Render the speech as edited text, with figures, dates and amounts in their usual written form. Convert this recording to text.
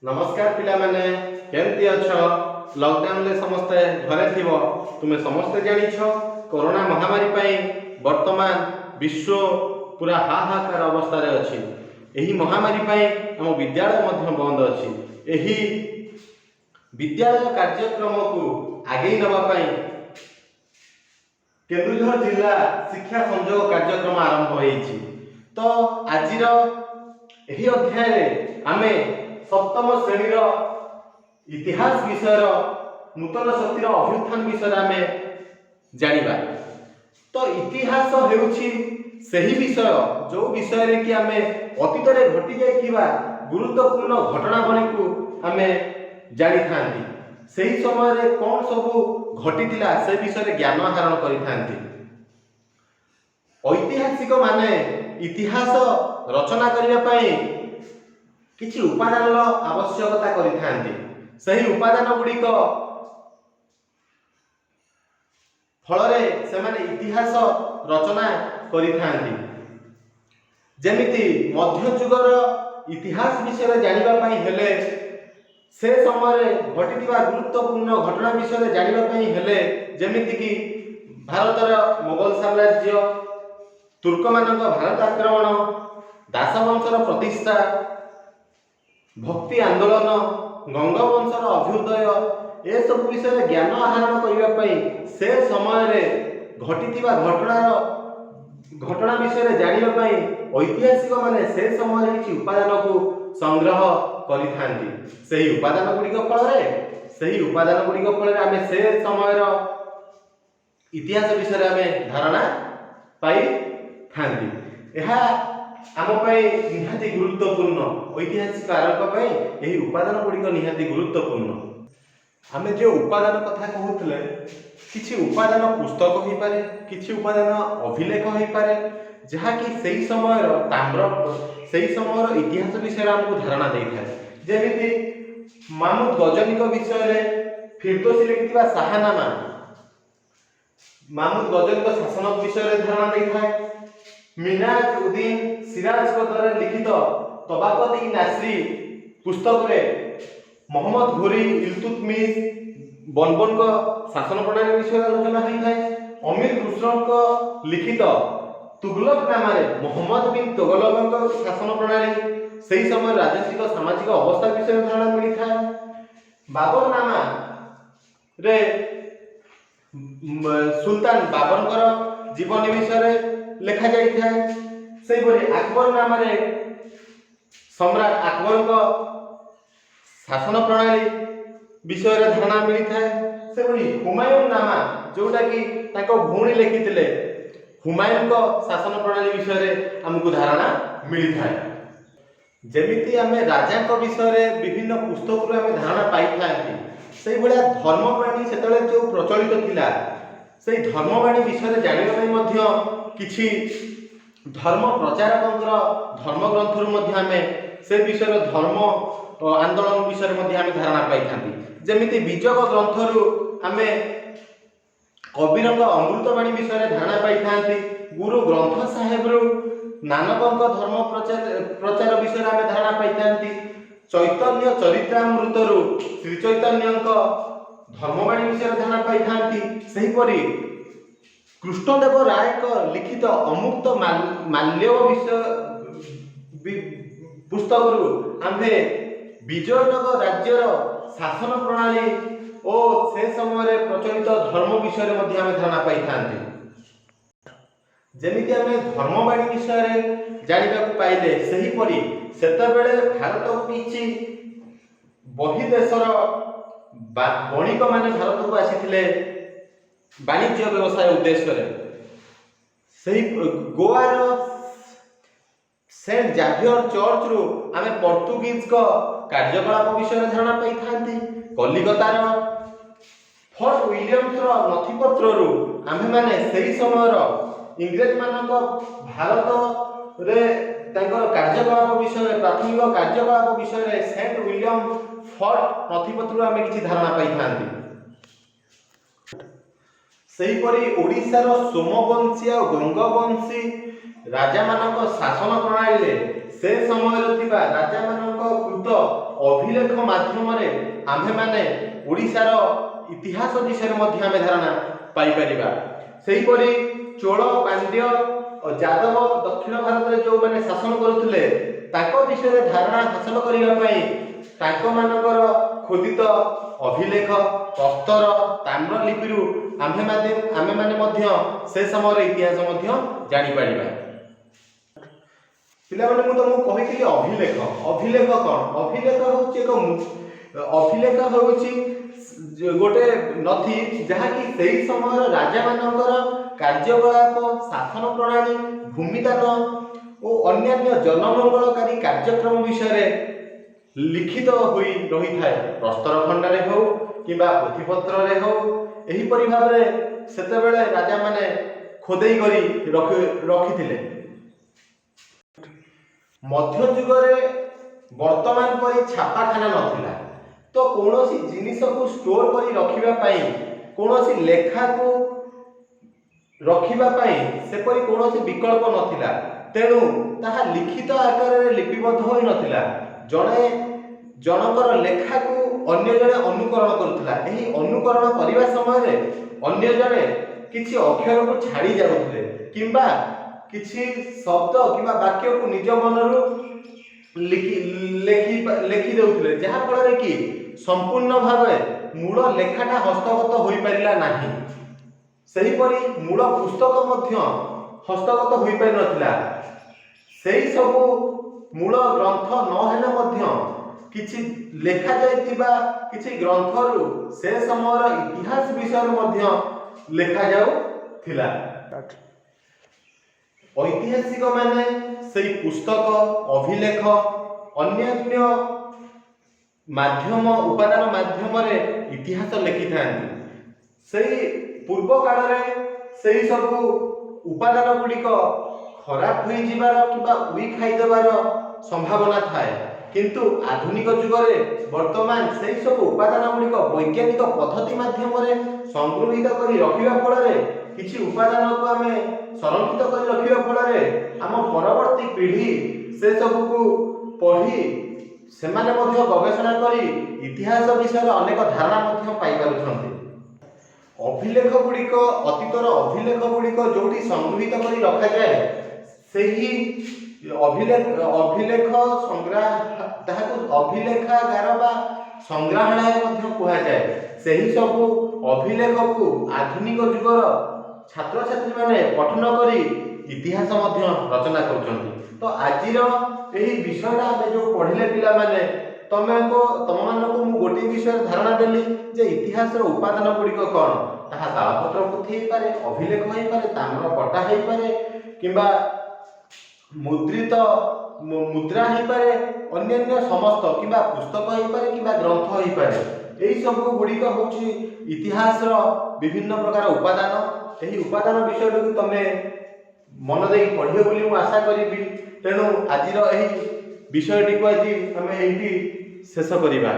ନମସ୍କାର ପିଲାମାନେ, କେମିତି ଅଛ? ଲକଡାଉନରେ ସମସ୍ତେ ଘରେ ଥିବ। ତୁମେ ସମସ୍ତେ ଜାଣିଛ, କରୋନା ମହାମାରୀ ପାଇଁ ବର୍ତ୍ତମାନ ବିଶ୍ୱ ପୁରା ହାହାକାର ଅବସ୍ଥାରେ ଅଛି। ଏହି ମହାମାରୀ ପାଇଁ ଆମ ବିଦ୍ୟାଳୟ ମଧ୍ୟ ବନ୍ଦ ଅଛି। ଏହି ବିଦ୍ୟାଳୟ କାର୍ଯ୍ୟକ୍ରମକୁ ଆଗେଇ ନେବା ପାଇଁ କେନ୍ଦୁଝର ଜିଲ୍ଲା ଶିକ୍ଷା ସଂଯୋଗ କାର୍ଯ୍ୟକ୍ରମ ଆରମ୍ଭ ହୋଇଛି। ତ ଆଜିର ଏହି ଅଧ୍ୟାୟରେ ଆମେ ସପ୍ତମ ଶ୍ରେଣୀର ଇତିହାସ ବିଷୟର ନୂତନ ଶକ୍ତିର ଅଭ୍ୟୁତ୍ଥାନ ବିଷୟରେ ଆମେ ଜାଣିବା। ତ ଇତିହାସ ହେଉଛି ସେହି ବିଷୟ, ଯେଉଁ ବିଷୟରେ କି ଆମେ ଅତୀତରେ ଘଟି ଯାଇଥିବା ଗୁରୁତ୍ୱପୂର୍ଣ୍ଣ ଘଟଣାବଳୀକୁ ଆମେ ଜାଣିଥାନ୍ତି। ସେହି ସମୟରେ କ'ଣ ସବୁ ଘଟିଥିଲା, ସେ ବିଷୟରେ ଜ୍ଞାନ ଆହରଣ କରିଥାନ୍ତି। ଐତିହାସିକ ମାନେ ଇତିହାସ ରଚନା କରିବା ପାଇଁ କିଛି ଉପାଦାନର ଆବଶ୍ୟକତା କରିଥାନ୍ତି। ସେହି ଉପାଦାନ ଗୁଡ଼ିକ ଫଳରେ ସେମାନେ ଇତିହାସ ରଚନା କରିଥାନ୍ତି। ଯେମିତି ମଧ୍ୟଯୁଗର ଇତିହାସ ବିଷୟରେ ଜାଣିବା ପାଇଁ ହେଲେ, ସେ ସମୟରେ ଘଟିଥିବା ଗୁରୁତ୍ୱପୂର୍ଣ୍ଣ ଘଟଣା ବିଷୟରେ ଜାଣିବା ପାଇଁ ହେଲେ, ଯେମିତିକି ଭାରତର ମୋଗଲ ସାମ୍ରାଜ୍ୟ, ତୁର୍କମାନଙ୍କ ଭାରତ ଆକ୍ରମଣ, ଦାସବଂଶର ପ୍ରତିଷ୍ଠା, ଭକ୍ତି ଆନ୍ଦୋଳନ, ଗଙ୍ଗବଂଶର ଅଭ୍ୟୁଦୟ, ଏସବୁ ବିଷୟରେ ଜ୍ଞାନ ଆହରଣ କରିବା ପାଇଁ, ସେ ସମୟରେ ଘଟିଥିବା ଘଟଣା ବିଷୟରେ ଜାଣିବା ପାଇଁ ଐତିହାସିକ ମାନେ ସେ ସମୟରେ କିଛି ଉପାଦାନକୁ ସଂଗ୍ରହ କରିଥାନ୍ତି। ସେହି ଉପାଦାନ ଗୁଡ଼ିକ ଫଳରେ ଆମେ ସେ ସମୟର ଇତିହାସ ବିଷୟରେ ଆମେ ଧାରଣା ପାଇଥାନ୍ତି। ଏହା ଆମ ପାଇଁ ନିହାତି ଗୁରୁତ୍ୱପୂର୍ଣ୍ଣ। ଐତିହାସିକାରଙ୍କ ପାଇଁ ଏହି ଉପାଦାନ ଗୁଡ଼ିକ ନିହାତି ଗୁରୁତ୍ୱପୂର୍ଣ୍ଣ। ଆମେ ଯେଉଁ ଉପାଦାନ କଥା କହୁଥିଲେ, କିଛି ଉପାଦାନ ପୁସ୍ତକ ହୋଇପାରେ, କିଛି ଉପାଦାନ ଅଭିଲେଖ ହୋଇପାରେ, ଯାହାକି ସେହି ସମୟର ଇତିହାସ ବିଷୟରେ ଆମକୁ ଧାରଣା ଦେଇଥାଏ। ଯେମିତି ମାମୁଦ ଗଜନୀଙ୍କ ବିଷୟରେ ଫିରଦୋସି ଲେଖିଥିବା ଶାହାନାମା ମାମୁଦ ଗଜନୀଙ୍କ ଶାସନ ବିଷୟରେ ଧାରଣା ଦେଇଥାଏ। ମିନାଜ ଉଦ୍ଦିନ ସିରାଜଙ୍କ ଦ୍ୱାରା ଲିଖିତ ତବାକତ ଇ ନାସରି ପୁସ୍ତକରେ ମହମ୍ମଦ ଘୋରୀ, ଇଲତୁତମିଶ, ବଲବନଙ୍କ ଶାସନ ପ୍ରଣାଳୀ ବିଷୟରେ ଆଲୋଚନା ହୋଇଥାଏ। ଅମୀର ଖୁସରଙ୍କ ଲିଖିତ ତୁଗଲକ ନାମାରେ ମହମ୍ମଦ ବିନ୍ ତୁଗଲକଙ୍କ ଶାସନ ପ୍ରଣାଳୀ, ସେହି ସମୟରେ ରାଜନୈତିକ ସାମାଜିକ ଅବସ୍ଥା ବିଷୟରେ ଧାରଣା ମିଳିଥାଏ। ବାବର ନାମାରେ ସୁଲତାନ ବାବରଙ୍କର ଜୀବନୀ ବିଷୟରେ ଲେଖାଯାଇଥାଏ। ସେହିପରି ଆକବର ନାମାରେ ସମ୍ରାଟ ଆକବରଙ୍କ ଶାସନ ପ୍ରଣାଳୀ ବିଷୟରେ ଧାରଣା ମିଳିଥାଏ। ସେଭଳି ହୁମାୟୁନ ନାମା, ଯୋଉଟାକି ତାଙ୍କ ଭଉଣୀ ଲେଖିଥିଲେ, ହୁମାୟୁନଙ୍କ ଶାସନ ପ୍ରଣାଳୀ ବିଷୟରେ ଆମକୁ ଧାରଣା ମିଳିଥାଏ। ଯେମିତି ଆମେ ରାଜାଙ୍କ ବିଷୟରେ ବିଭିନ୍ନ ପୁସ୍ତକରୁ ଆମେ ଧାରଣା ପାଇଥାନ୍ତି, ସେଇଭଳିଆ ଧର୍ମବାଣୀ ସେତେବେଳେ ଯେଉଁ ପ୍ରଚଳିତ ଥିଲା, ସେଇ ଧର୍ମବାଣୀ ବିଷୟରେ ଜାଣିବା ପାଇଁ ମଧ୍ୟ କିଛି ଧର୍ମ ପ୍ରଚାରକଙ୍କର ଧର୍ମଗ୍ରନ୍ଥରୁ ମଧ୍ୟ ଆମେ ସେ ବିଷୟରେ, ଧର୍ମ ଆନ୍ଦୋଳନ ବିଷୟରେ ମଧ୍ୟ ଆମେ ଧାରଣା ପାଇଥାନ୍ତି। ଯେମିତି ବିଜକ ଗ୍ରନ୍ଥରୁ ଆମେ କବୀରଙ୍କ ଅମୃତବାଣୀ ବିଷୟରେ ଧାରଣା ପାଇଥାନ୍ତି। ଗୁରୁ ଗ୍ରନ୍ଥ ସାହେବରୁ ନାନକଙ୍କ ଧର୍ମ ପ୍ରଚାର ବିଷୟରେ ଆମେ ଧାରଣା ପାଇଥାନ୍ତି। ଚୈତନ୍ୟ ଚରିତ୍ରାମୃତରୁ ଶ୍ରୀ ଚୈତନ୍ୟଙ୍କ ଧର୍ମବାଣୀ ବିଷୟରେ ଧାରଣା ପାଇଥାନ୍ତି। ସେହିପରି କୃଷ୍ଣଦେବ ରାୟଙ୍କ ଲିଖିତ ଅମୁକ୍ତ ମାଲ୍ୟବ ବିଷୟ ପୁସ୍ତକରୁ ଆମ୍ଭେ ବିଜୟନଗର ରାଜ୍ୟର ଶାସନ ପ୍ରଣାଳୀ ଓ ସେ ସମୟରେ ପ୍ରଚଳିତ ଧର୍ମ ବିଷୟରେ ମଧ୍ୟ ଆମେ ଧାରଣା ପାଇଥାନ୍ତି। ଯେମିତି ଆମେ ଧର୍ମବାଣୀ ବିଷୟରେ ଜାଣିବାକୁ ପାଇଲେ, ସେହିପରି ସେତେବେଳେ ଭାରତକୁ କିଛି ବହିଦେଶର ବଣିକମାନେ ଭାରତକୁ ଆସିଥିଲେ ବାଣିଜ୍ୟ ବ୍ୟବସାୟ ଉଦ୍ଦେଶ୍ୟରେ। ସେହି ଗୋଆର ସେଣ୍ଟ ଜାଭିୟର ଚର୍ଚ୍ଚରୁ ଆମେ ପର୍ତ୍ତୁଗୀଜଙ୍କ କାର୍ଯ୍ୟକଳାପ ବିଷୟରେ ଧାରଣା ପାଇଥାନ୍ତି। କଲିକତାର ଫର୍ଟ ୱିଲିୟମ୍ସର ନଥିପତ୍ରରୁ ଆମ୍ଭେମାନେ ସେହି ସମୟର ଇଂରେଜମାନଙ୍କ ଭାରତରେ ତାଙ୍କର କାର୍ଯ୍ୟକଳାପ ବିଷୟରେ, ପ୍ରାଥମିକ କାର୍ଯ୍ୟକଳାପ ବିଷୟରେ ସେଣ୍ଟ ୱିଲିୟମ ଫର୍ଟ ନଥିପତ୍ରରୁ ଆମେ କିଛି ଧାରଣା ପାଇଥାନ୍ତି। ସେହିପରି ଓଡ଼ିଶାର ସୋମବଂଶୀ ଆଉ ଗଙ୍ଗବଂଶୀ ରାଜାମାନଙ୍କ ଶାସନ ପ୍ରଣାଳୀରେ ସେ ସମୟରେ ଥିବା ରାଜାମାନଙ୍କ କୃତ ଅଭିଲେଖ ମାଧ୍ୟମରେ ଆମ୍ଭେମାନେ ଓଡ଼ିଶାର ଇତିହାସ ବିଷୟରେ ମଧ୍ୟ ଆମେ ଧାରଣା ପାଇପାରିବା। ସେହିପରି ଚୋଳ, ପାଣ୍ଡ୍ୟ ଓ ଯାଦବ ଦକ୍ଷିଣ ଭାରତରେ ଯେଉଁମାନେ ଶାସନ କରୁଥିଲେ, ତାଙ୍କ ବିଷୟରେ ଧାରଣା ହାସଲ କରିବା ପାଇଁ ତାଙ୍କମାନଙ୍କର ଖୋଦିତ ଅଭିଲେଖ, ପ୍ରସ୍ତର, ତାମ୍ରଲିପିରୁ ଆମ୍ଭେମାନେ ମଧ୍ୟ ସେ ସମୟର ଇତିହାସ ମଧ୍ୟ ଜାଣିପାରିବା। ପିଲାମାନେ, ମୁଁ ତମକୁ କହିଥିଲି ଅଭିଲେଖ। ଅଭିଲେଖ କ'ଣ? ଅଭିଲେଖ ହେଉଛି ଏକ ଅଭିଲେଖ ହେଉଛି ଗୋଟେ ନଥି, ଯାହାକି ସେହି ସମୟର ରାଜାମାନଙ୍କର କାର୍ଯ୍ୟକଳାପ, ଶାସନ ପ୍ରଣାଳୀ, ଭୂମିଦାନ ଓ ଅନ୍ୟାନ୍ୟ ଜନମଙ୍ଗଳକାରୀ କାର୍ଯ୍ୟକ୍ରମ ବିଷୟରେ ଲିଖିତ ହୋଇ ରହିଥାଏ। ପ୍ରସ୍ତର ଖଣ୍ଡରେ ହେଉ କିମ୍ବା ପୋଥିପତ୍ରରେ ହେଉ, ଏହିପରି ଭାବରେ ସେତେବେଳେ ରାଜାମାନେ ଖୋଦେଇ କରି ରଖିଥିଲେ। ମଧ୍ୟଯୁଗରେ ବର୍ତ୍ତମାନ ପରି ଛାପାଖାନା ନଥିଲା, ତ କୌଣସି ଜିନିଷକୁ ଷ୍ଟୋର କରି ରଖିବା ପାଇଁ, କୌଣସି ଲେଖାକୁ ରଖିବା ପାଇଁ ସେପରି କୌଣସି ବିକଳ୍ପ ନଥିଲା। ତେଣୁ ତାହା ଲିଖିତ ଆକାରରେ ଲିପିବଦ୍ଧ ହୋଇନଥିଲା। ଜଣେ ଜଣଙ୍କର ଲେଖାକୁ ଅନ୍ୟ ଜଣେ ଅନୁକରଣ କରୁଥିଲା। ଏହି ଅନୁକରଣ କରିବା ସମୟରେ ଅନ୍ୟ ଜଣେ କିଛି ଅକ୍ଷରକୁ ଛାଡ଼ି ଯାଉଥିଲେ କିମ୍ବା କିଛି ଶବ୍ଦ କିମ୍ବା ବାକ୍ୟକୁ ନିଜ ମନରୁ ଲେଖି ଲେଖି ଲେଖି ଦେଉଥିଲେ, ଯାହାଫଳରେ କି ସମ୍ପୂର୍ଣ୍ଣ ଭାବେ ମୂଳ ଲେଖାଟା ହସ୍ତଗତ ହୋଇପାରିଲା ନାହିଁ। ସେହିପରି ମୂଳ ପୁସ୍ତକ ମଧ୍ୟ ହସ୍ତଗତ ହୋଇପାରିନଥିଲା। ସେହି ସବୁ ମୂଳ ଗ୍ରନ୍ଥ ନହେଲେ ମଧ୍ୟ କିଛି ଲେଖାଯାଇଥିବା କିଛି ଗ୍ରନ୍ଥରୁ ସେ ସମୟର ଇତିହାସ ବିଷୟରେ ମଧ୍ୟ ଲେଖାଯାଉଥିଲା। ଐତିହାସିକ ମାନେ ସେଇ ପୁସ୍ତକ, ଅଭିଲେଖ, ଅନ୍ୟାନ୍ୟ ମାଧ୍ୟମ, ଉପାଦାନ ମାଧ୍ୟମରେ ଇତିହାସ ଲେଖିଥାନ୍ତି। ସେଇ ପୂର୍ବ କାଳରେ ସେଇ ସବୁ ଉପାଦାନ ଗୁଡ଼ିକ ଖରାପ ହୋଇଯିବାର କିମ୍ବା ଉଇ ଖାଇଦେବାର ସମ୍ଭାବନା ଥାଏ। କିନ୍ତୁ ଆଧୁନିକ ଯୁଗରେ ବର୍ତ୍ତମାନ ସେଇ ସବୁ ଉପାଦାନ ଗୁଡ଼ିକ ବୈଜ୍ଞାନିକ ପଦ୍ଧତି ମାଧ୍ୟମରେ ସଂଗୃହୀତ କରି ରଖିବା ଫଳରେ, କିଛି ଉପାଦାନକୁ ଆମେ ସଂରକ୍ଷିତ କରି ରଖିବା ଫଳରେ, ଆମ ପରବର୍ତ୍ତୀ ପିଢ଼ି ସେ ସବୁକୁ ପଢ଼ି ସେମାନେ ମଧ୍ୟ ଗବେଷଣା କରି ଇତିହାସ ବିଷୟରେ ଅନେକ ଧାରଣା ମଧ୍ୟ ପାଇପାରୁଛନ୍ତି। ଅଭିଲେଖ ଗୁଡ଼ିକ, ଅତୀତର ଅଭିଲେଖ ଗୁଡ଼ିକ ଯୋଉଠି ସଂଗୃହୀତ କରି ରଖାଯାଏ, ସେହି ଅଭିଲେଖ ସଂଗ୍ରହ, ତାହାକୁ ଅଭିଲେଖାଗାର ବା ସଂଗ୍ରହାଳୟ ମଧ୍ୟ କୁହାଯାଏ। ସେହି ସବୁ ଅଭିଲେଖକୁ ଆଧୁନିକ ଯୁଗର ଛାତ୍ରଛାତ୍ରୀମାନେ ପଠନ କରି ଇତିହାସ ମଧ୍ୟ ରଚନା କରୁଛନ୍ତି। ତ ଆଜିର ଏହି ବିଷୟଟା ଆମେ ଯେଉଁ ପଢ଼ିଲେ ପିଲାମାନେ, ତମମାନଙ୍କୁ ମୁଁ ଗୋଟିଏ ବିଷୟରେ ଧାରଣା ଦେଲି ଯେ ଇତିହାସର ଉପାଦାନ ଗୁଡ଼ିକ କ'ଣ। ତାହା ତାଳପତ୍ର ପୋଥି ହେଇପାରେ, ଅଭିଲେଖ ହେଇପାରେ, ତାମ୍ର ପଟା ହେଇପାରେ କିମ୍ବା ମୁଦ୍ରିତ ମୁଦ୍ରା ହେଇପାରେ, ଅନ୍ୟାନ୍ୟ ସମସ୍ତ କିମ୍ବା ପୁସ୍ତକ ହେଇପାରେ କିମ୍ବା ଗ୍ରନ୍ଥ ହେଇପାରେ। ଏହି ସବୁ ଗୁଡ଼ିକ ହେଉଛି ଇତିହାସର ବିଭିନ୍ନ ପ୍ରକାର ଉପାଦାନ। ଏହି ଉପାଦାନ ବିଷୟଟିକୁ ତମେ ମନ ଦେଇ ପଢ଼ିବ ବୋଲି ମୁଁ ଆଶା କରିବି। ତେଣୁ ଆଜିର ଏହି ବିଷୟଟିକୁ ଆଜି ଆମେ ଏଇଠି ଶେଷ କରିବା।